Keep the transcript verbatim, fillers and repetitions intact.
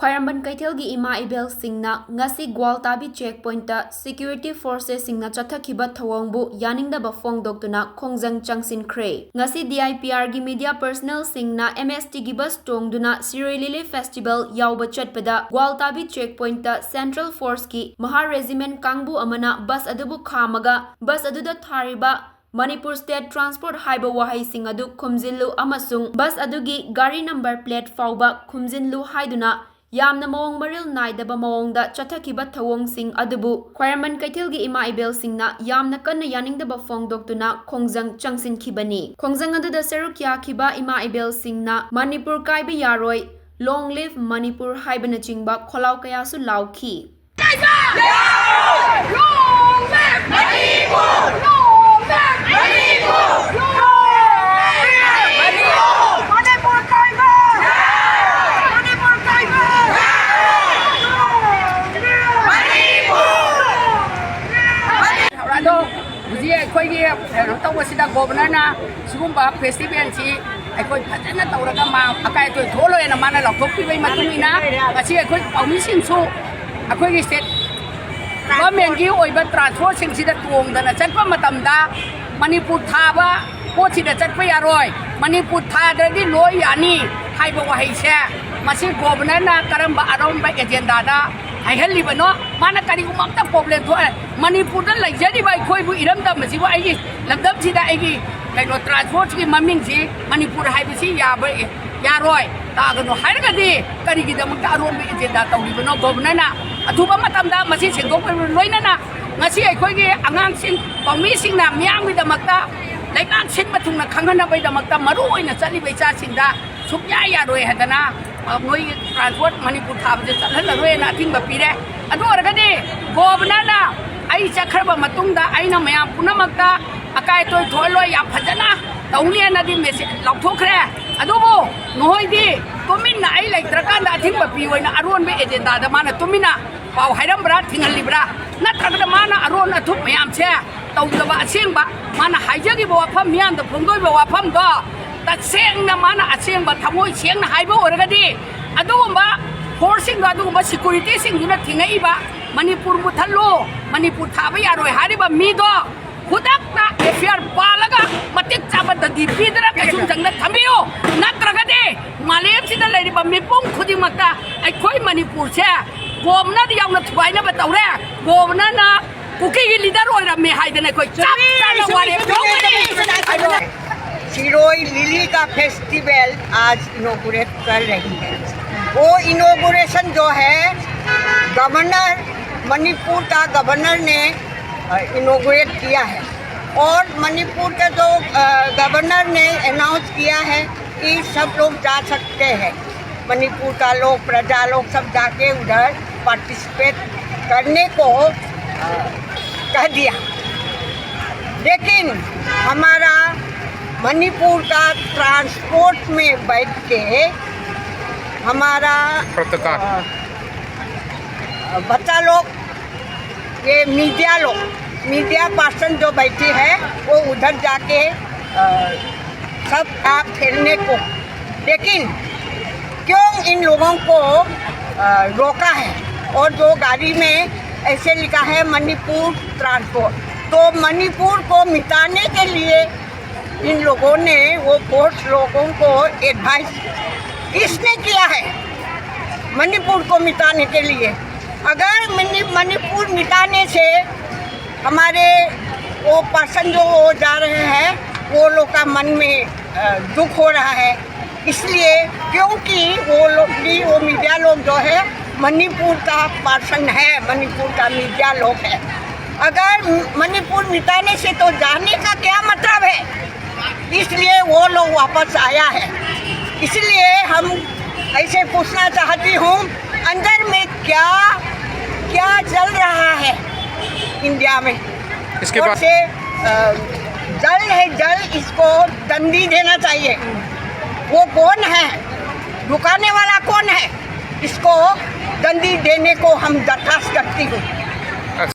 ꯈ꯭ꯋꯥꯏꯔꯝꯕꯟ ꯀꯩꯊꯦꯜꯒꯤ ꯏꯃꯥ ꯏꯕꯦꯜꯁꯤꯡꯅ ꯉꯁꯤ ꯒ꯭ꯋꯥꯜꯇꯥꯕꯤ ꯆꯦꯛ ꯄꯣꯏꯟꯠꯇ ꯁꯦꯀ꯭ꯌꯨꯔꯤꯇꯤ ꯐꯣꯔꯁꯦꯁꯁꯤꯡꯅ ꯆꯠꯊꯈꯤꯕ ꯊꯧꯑꯣꯡꯕꯨ ꯌꯥꯅꯤꯡꯗꯕ ꯐꯣꯡꯗꯣꯛꯇꯨꯅ ꯈꯣꯡꯖꯪ ꯆꯪꯁꯤꯟꯈ꯭ꯔꯦ꯫ ꯉꯁꯤ D I P ꯑꯥꯔꯒꯤ media ꯄꯔꯁꯅꯦꯜꯁꯤꯡꯅ M ꯑꯦꯁ ꯇꯤꯒꯤ ꯕꯁ ꯇꯣꯡꯗꯨꯅ ꯁꯤꯔꯣꯏ ꯂꯤꯂꯤ ꯐꯦꯁꯇꯤꯚꯦꯜ ꯌꯥꯎꯕ ꯆꯠꯄꯗ ꯒ꯭ꯋꯥꯜꯇꯥꯕꯤ ꯆꯦꯛ ꯄꯣꯏꯟꯠꯇ ꯁꯦꯟꯇ꯭ꯔꯦꯜ ꯐꯣꯔꯁꯀꯤ ꯃꯍꯥ ꯔꯦꯖꯤꯃꯦꯟꯠ ꯀꯥꯡꯕꯨ ꯑꯃꯅ ꯕꯁ ꯑꯗꯨꯕꯨ ꯈꯥꯝꯃꯒ ꯕꯁ ꯑꯗꯨꯗ ꯊꯥꯔꯤꯕ "ꯃꯅꯤꯄꯨꯔ ꯁ꯭ꯇꯦꯠ ꯇ꯭ꯔꯥꯟꯁꯄꯣꯔꯠ" ꯍꯥꯏꯕ ꯋꯥꯍꯩꯁꯤꯡ ꯑꯗꯨ ꯈꯨꯝꯖꯤꯜꯂꯨ ꯑꯃꯁꯨꯡ ꯕꯁ ꯑꯗꯨꯒꯤ ꯒꯥꯔꯤ ꯅꯝꯕꯔ ꯄ꯭ꯂꯦꯠ ꯐꯥꯎꯕ ꯈꯨꯝꯖꯤꯜꯂꯨ ꯍꯥꯏꯗꯨꯅ ꯌꯥꯝꯅ ꯃꯑꯣꯡ ꯃꯔꯤꯜ ꯅꯥꯏꯗꯕ ꯃꯑꯣꯡꯗ ꯆꯠꯊꯈꯤꯕ ꯊꯧꯑꯣꯡꯁꯤꯡ ꯑꯗꯨꯕꯨ ꯈ꯭ꯋꯥꯏꯔꯝꯕꯟ ꯀꯩꯊꯦꯜꯒꯤ ꯏꯃꯥ ꯏꯕꯦꯜꯁꯤꯡꯅ ꯌꯥꯝꯅ ꯀꯟꯅ ꯌꯥꯅꯤꯡꯗꯕ ꯐꯣꯡꯗꯣꯛꯇꯨꯅ ꯈꯣꯡꯖꯪ ꯆꯪꯁꯤꯟꯈꯤꯕꯅꯤ꯫ ꯈꯣꯡꯖꯪ ꯑꯗꯨꯗ ꯁꯔꯨꯛ ꯌꯥꯈꯤꯕ ꯏꯃꯥ ꯏꯕꯦꯜꯁꯤꯡꯅ "ꯃꯅꯤꯄꯨꯔ ꯀꯥꯏꯕ ꯌꯥꯔꯣꯏ", "Long live ꯃꯅꯤꯄꯨꯔ" ꯍꯥꯏꯕꯅꯆꯤꯡꯕ ꯈꯣꯜꯂꯥꯎ ꯀꯌꯥꯁꯨ ꯂꯥꯎꯈꯤ꯫ ꯑꯗꯣ ꯍꯧꯖꯤꯛ ꯑꯩꯈꯣꯏꯒꯤ ꯀꯩꯅꯣ ꯇꯧꯕꯁꯤꯗ ꯒꯣꯕꯔꯅꯔꯅ ꯁꯤꯒꯨꯝꯕ ꯐꯦꯁꯇꯤꯚꯦꯜꯁꯤ ꯑꯩꯈꯣꯏ ꯐꯖꯅ ꯇꯧꯔꯒ ꯃꯥ ꯑꯀꯥꯏ ꯑꯇꯣꯏ ꯊꯣꯛꯂꯣꯏꯅ ꯃꯥꯅ ꯂꯥꯎꯊꯣꯛꯄꯤꯕꯒꯤ ꯃꯇꯨꯡ ꯏꯟꯅ ꯉꯁꯤ ꯑꯩꯈꯣꯏ ꯄꯥꯎꯃꯤꯁꯤꯡꯁꯨ ꯑꯩꯈꯣꯏꯒꯤ ꯁ꯭ꯇꯦꯠ ꯒꯚꯔꯟꯃꯦꯟꯠꯀꯤ ꯑꯣꯏꯕ ꯇ꯭ꯔꯥꯟꯁꯄꯣꯔꯠꯁꯤꯡꯁꯤꯗ ꯇꯣꯡꯗꯅ ꯆꯠꯄ ꯃꯇꯝꯗ ꯃꯅꯤꯄꯨꯔ ꯊꯥꯕ ꯄꯣꯠꯁꯤꯗ ꯆꯠꯄ ꯌꯥꯔꯣꯏ, ꯃꯅꯤꯄꯨꯔ ꯊꯥꯗ꯭ꯔꯗꯤ ꯂꯣꯏ ꯌꯥꯅꯤ ꯍꯥꯏꯕ ꯋꯥꯍꯩꯁꯦ ꯃꯁꯤ ꯒꯣꯕꯔꯅꯔꯅ ꯀꯔꯝꯕ ꯑꯔꯣꯝꯕ ꯑꯦꯖꯦꯟꯗꯥꯗ ꯍꯥꯏꯍꯜꯂꯤꯕꯅꯣ? ꯃꯥꯅ ꯀꯔꯤꯒꯨꯝꯕ ꯑꯝꯇ ꯄ꯭ꯔꯣꯕ꯭ꯂꯦꯝ ꯊꯣꯛꯑꯦ? ꯃꯅꯤꯄꯨꯔꯗ ꯂꯩꯖꯔꯤꯕ ꯑꯩꯈꯣꯏꯕꯨ ꯏꯔꯝꯗꯝ ꯑꯁꯤꯕꯨ ꯑꯩꯒꯤ ꯂꯝꯗꯝꯁꯤꯗ ꯑꯩꯒꯤ ꯀꯩꯅꯣ ꯇ꯭ꯔꯥꯟꯁꯄꯣꯔꯠꯁꯤꯒꯤ ꯃꯃꯤꯡꯁꯤ ꯃꯅꯤꯄꯨꯔ ꯍꯥꯏꯕꯁꯤ ꯌꯥꯕ ꯌꯥꯔꯣꯏ, ꯇꯥꯒꯅꯨ ꯍꯥꯏꯔꯒꯗꯤ ꯀꯔꯤꯒꯤꯗꯃꯛꯇ ꯑꯔꯣꯟꯕ ꯑꯦꯖꯦꯟꯗꯥ ꯇꯧꯔꯤꯕꯅꯣ ꯒꯣꯕꯔꯅꯔꯅ? ꯑꯊꯨꯕ ꯃꯇꯝꯗ ꯃꯁꯤ ꯁꯦꯡꯗꯣꯛꯄ ꯂꯣꯏꯅꯅ ꯉꯁꯤ ꯑꯩꯈꯣꯏꯒꯤ ꯑꯉꯥꯡꯁꯤꯡ ꯄꯥꯎꯃꯤꯁꯤꯡꯅ ꯃꯤꯌꯥꯝꯒꯤꯗꯃꯛꯇ ꯂꯩꯕꯥꯛ ꯁꯤꯟꯕ ꯊꯨꯡꯅ ꯈꯪꯍꯟꯅꯕꯒꯤꯗꯃꯛꯇ ꯃꯔꯨ ꯑꯣꯏꯅ ꯆꯠꯂꯤꯕ ꯏꯆꯥꯁꯤꯡꯗ ꯁꯨꯛꯌꯥ ꯌꯥꯔꯣꯏ ꯍꯥꯏꯗꯅ, ꯑ, ꯃꯣꯏꯒꯤ ꯇ꯭ꯔꯥꯟꯁꯄꯣꯔꯠ ꯃꯅꯤꯄꯨꯔ ꯊꯥꯕꯁꯦ ꯆꯠꯍꯜꯂꯔꯣꯏꯅ ꯑꯊꯤꯡꯕ ꯄꯤꯔꯦ꯫ ꯑꯗꯨ ꯑꯣꯏꯔꯒꯗꯤ ꯒꯣꯕꯔꯅꯔꯅ ꯑꯩ ꯆꯠꯈ꯭ꯔꯕ ꯃꯇꯨꯡꯗ ꯑꯩꯅ ꯃꯌꯥꯝ ꯄꯨꯝꯅꯃꯛꯇ ꯑꯀꯥꯏ ꯑꯇꯣꯏ ꯊꯣꯛꯍꯜꯂꯣꯏ, ꯌꯥꯝ ꯐꯖꯅ ꯇꯧꯅꯤꯅꯗꯤ ꯃꯦꯁꯦꯖ ꯂꯥꯎꯊꯣꯛꯈ꯭ꯔꯦ꯫ ꯑꯗꯨꯕꯨ ꯅꯈꯣꯏꯗꯤ ꯇꯨꯃꯤꯟꯅ ꯑꯩ ꯂꯩꯇ꯭ꯔꯀꯥꯟꯗ ꯑꯊꯤꯡꯕ ꯄꯤꯌꯣꯅ ꯑꯔꯣꯟꯕ ꯑꯦꯖꯦꯟꯗꯥꯗ ꯃꯥꯅ ꯇꯨꯃꯤꯟꯅ ꯄꯥꯎ ꯍꯥꯏꯔꯝꯕ꯭ꯔꯥ, ꯊꯤꯡꯍꯜꯂꯤꯕ꯭ꯔꯥ? ꯅꯠꯇ꯭ꯔꯒꯅ ꯃꯥꯅ ꯑꯔꯣꯟ ꯑꯊꯨꯞ ꯃꯌꯥꯝꯁꯦ ꯇꯧꯗꯕ, ꯑꯁꯦꯡꯕ ꯃꯥꯅ ꯍꯥꯏꯖꯈꯤꯕ ꯋꯥꯐꯝ, ꯃꯤꯌꯥꯝꯗ ꯐꯣꯡꯗꯣꯛꯏꯕ ꯋꯥꯐꯝꯗꯣ ꯇꯁꯦꯡꯅ ꯃꯥꯅ ꯑꯁꯦꯡꯕ ꯊꯃꯣꯏ ꯁꯦꯡꯅ ꯍꯥꯏꯕ ꯑꯣꯏꯔꯒꯗꯤ ꯑꯗꯨꯒꯨꯝꯕ ꯐꯣꯔꯁꯁꯤꯡꯗꯣ, ꯑꯗꯨꯒꯨꯝꯕ ꯁꯤꯀ꯭ꯌꯨꯔꯤꯇꯤꯁꯤꯡꯗꯨꯅ ꯊꯤꯡꯉꯛꯏꯕ, "ꯃꯅꯤꯄꯨꯔ ꯃꯨꯠꯊꯠꯂꯨ, ꯃꯅꯤꯄꯨꯔ ꯊꯥꯕ ꯌꯥꯔꯣꯏ" ꯍꯥꯏꯔꯤꯕ ꯃꯤꯗꯣ ꯈꯨꯗꯛꯇ ꯑꯦꯐ ꯑꯥꯏ ꯑꯥꯔ ꯄꯥꯜꯂꯒ ꯃꯇꯤꯛ ꯆꯥꯕ ꯗꯟꯗꯤ ꯄꯤꯗꯅ ꯀꯩꯁꯨꯝꯁꯪꯗ ꯊꯝꯕꯤꯌꯨ꯫ ꯅꯠꯇ꯭ꯔꯒꯗꯤ ꯃꯥꯂꯦꯝꯁꯤꯗ ꯂꯩꯔꯤꯕ ꯃꯤꯄꯨꯝ ꯈꯨꯗꯤꯡꯃꯛꯇ ꯑꯩꯈꯣꯏ ꯃꯅꯤꯄꯨꯔꯁꯦ ꯒꯣꯕꯅꯔ ꯌꯥꯎꯅ ꯊꯨꯒꯥꯏꯅꯕ ꯇꯧꯔꯦ꯫ ꯒꯣꯕꯅꯔꯅ ꯀꯨꯀꯤꯒꯤ ꯂꯤꯗꯔ ꯑꯣꯏꯔꯝꯃꯦ ꯍꯥꯏꯗꯅ ꯑꯩꯈꯣꯏ ꯆꯞ ꯆꯥꯅ ꯋꯥꯔꯦꯞ ꯂꯧꯒꯅꯤ꯫ ꯍꯥꯏꯕ ꯁꯤꯔꯣꯏ ꯂꯤꯂꯤ ꯀꯥ ꯐꯦꯁꯇꯤꯕꯦꯜ ꯑꯥꯖ ꯏꯅꯣꯒꯨꯔꯦꯠ ꯀꯔ ꯔꯍꯤ ꯍꯩ꯫ ꯋꯣ ꯏꯅꯣꯒꯨꯔꯦꯁꯟ ꯖꯣ ꯍꯩ, ꯒꯕꯔꯅꯔ, ꯃꯅꯤꯄꯨꯔ ꯀꯥ ꯒꯕꯔꯅꯔ ꯅꯦ, ꯑ, ꯏꯅꯣꯒꯨꯔꯦꯠ ꯀꯤꯌꯥ ꯍꯩ꯫ ꯋꯣ ꯃꯅꯤꯄꯨꯔ ꯀꯥ ꯖꯣ, ꯑ, ꯒꯕꯔꯅꯔ ꯅꯦ ꯑꯦ ꯑꯅꯥꯎꯟꯁ ꯀꯤꯌꯥ ꯍꯩ ꯀꯤ ꯁꯕ ꯂꯣꯒ ꯖꯥ ꯁꯛ ꯇꯦ ꯍꯩ, ꯃꯅꯤꯄꯨꯔ ꯀꯥ ꯂꯣꯒ, ꯄ꯭ꯔꯖꯥ ꯂꯣꯒ ꯁꯕ ꯖꯥ ꯀꯦ ꯎꯙꯔ ꯄꯥꯔꯇꯤꯁꯤꯄꯦꯠ ꯀꯔ ꯅꯦ ꯀꯣ, ꯑ, ꯀꯍ ꯗꯤꯌꯥ꯫ ꯂꯦꯀꯤꯟ ꯍꯃꯥꯔꯥ ꯃꯅꯤꯄꯨꯔ ꯀꯥ ꯇ꯭ꯔꯥꯟꯁꯄꯣꯔꯠ ꯃꯦ ꯕꯩꯊ ꯀꯦ ꯍꯃꯥꯔꯥ, ꯑ, ꯕꯆꯥ ꯂꯣꯒ, ꯌꯦ ꯃꯤꯗꯤꯌꯥ ꯂꯣꯒ, ꯃꯤꯗꯤꯌꯥ ꯄꯥꯔꯁꯟ ꯖꯣ ꯕꯩꯊꯤ ꯍꯩ, ꯋꯣ ꯎꯙꯔ ꯖꯥ ꯀꯦ, ꯑ, ꯁꯕ ꯀꯥ ꯐꯦꯂ ꯅꯦ ꯀꯣ, ꯂꯦꯀꯤꯟ ꯀ꯭ꯌꯣ ꯏꯟ ꯂꯣꯒꯣ ꯀꯣ, ꯑ, ꯔꯣꯀꯥ ꯍꯩ? ꯋꯣ ꯖꯣ ꯒꯥꯔꯤ ꯃꯦ ꯑꯩꯁꯦ ꯂꯤꯈꯥ ꯍꯩ ꯃꯅꯤꯄꯨꯔ ꯇ꯭ꯔꯥꯟꯁꯄꯣꯔꯠ, ꯇꯣ ꯃꯅꯤꯄꯨꯔ ꯀꯣ ꯃꯤꯇꯥ ꯅꯦ ꯀꯦ ꯂꯤꯌꯦ ꯏꯟ ꯂꯣꯒꯣ ꯅꯦ ꯋꯣ ꯐꯣꯔꯁ ꯂꯣꯒꯣ ꯀꯣ ꯑꯦꯗꯚꯥꯏꯁ ꯀꯤꯁ ꯅꯦ ꯀꯤꯌꯥ ꯍꯩ? ꯃꯅꯤꯄꯨꯔ ꯀꯣ ꯃꯤꯇꯥ ꯅꯦ ꯀꯦ ꯂꯤꯌꯦ, ꯑꯒꯔ ꯃꯅꯤꯄꯨꯔ ꯃꯤꯇꯥ ꯅꯦ ꯁꯦ ꯍꯃꯥꯔꯦ ꯋꯣ ꯄꯥꯔꯁꯟ ꯖꯣ ꯋꯣ ꯖꯥ ꯔꯍꯦ ꯍꯩ, ꯋꯣ ꯂꯣꯒ ꯀꯥ ꯃꯟ ꯃꯦ, ꯑ, ꯗꯨꯈ ꯍꯣ ꯔꯍꯥ ꯍꯩ꯫ ꯏꯁ ꯂꯤꯌꯦ ꯀ꯭ꯌꯣ ꯀꯤ ꯋꯣ ꯂꯣꯒ ꯕꯤ, ꯋꯣ ꯃꯤꯗꯤꯌꯥ ꯂꯣꯒ ꯖꯣ ꯍꯩ ꯃꯅꯤꯄꯨꯔ ꯀꯥ ꯄꯥꯔꯁꯟ ꯍꯩ, ꯃꯅꯤꯄꯨꯔ ꯀꯥ ꯃꯤꯗꯤꯌꯥ ꯂꯣꯒ ꯍꯩ꯫ ꯑꯒꯔ ꯃꯅꯤꯄꯨꯔ ꯃꯤꯇꯥ ꯅꯦ ꯁꯦ ꯇꯣ ꯖꯥ ꯅꯦ ꯀꯥ ꯀꯤꯌꯥ ꯃꯇꯂꯕ ꯍꯩ? ꯏꯁ ꯂꯤꯌꯦ ꯋꯣ ꯂꯣꯒ ꯋꯥꯄꯁ ꯑꯥꯌꯥ ꯍꯩ꯫ ꯏꯁ ꯂꯤꯌꯦ ꯍꯝ ꯑꯩꯁꯦ ꯄꯨꯁꯅꯥ ꯆꯥꯍꯇꯤ ꯍꯨ, ꯑꯟꯗꯔ ꯃꯦ ꯀꯤꯌꯥ ꯀꯤꯌꯥ ꯆꯜ ꯔꯍꯥ ꯍꯩ ꯏꯟꯗꯤꯌꯥ ꯃꯦ? ꯏꯁ ꯀꯦ ꯕꯥꯗ ꯖꯜ ꯍꯩ ꯖꯜ, ꯏꯁ ꯀꯣ ꯗꯟꯗꯤ ꯗꯦꯅꯥ ꯆꯥꯍꯤꯌꯦ꯫ ꯋꯣ ꯀꯣꯟ ꯍꯩ? ꯂꯨꯀꯥꯅꯦ ꯋꯥꯂꯥ ꯀꯣꯟ ꯍꯩ? ꯏꯁ ꯀꯣ ꯗꯟꯗꯤ ꯗꯦꯅꯦ ꯀꯣ ꯍꯝ ꯗꯔꯈꯥꯁ ꯀꯔꯇꯤ ꯍꯨ꯫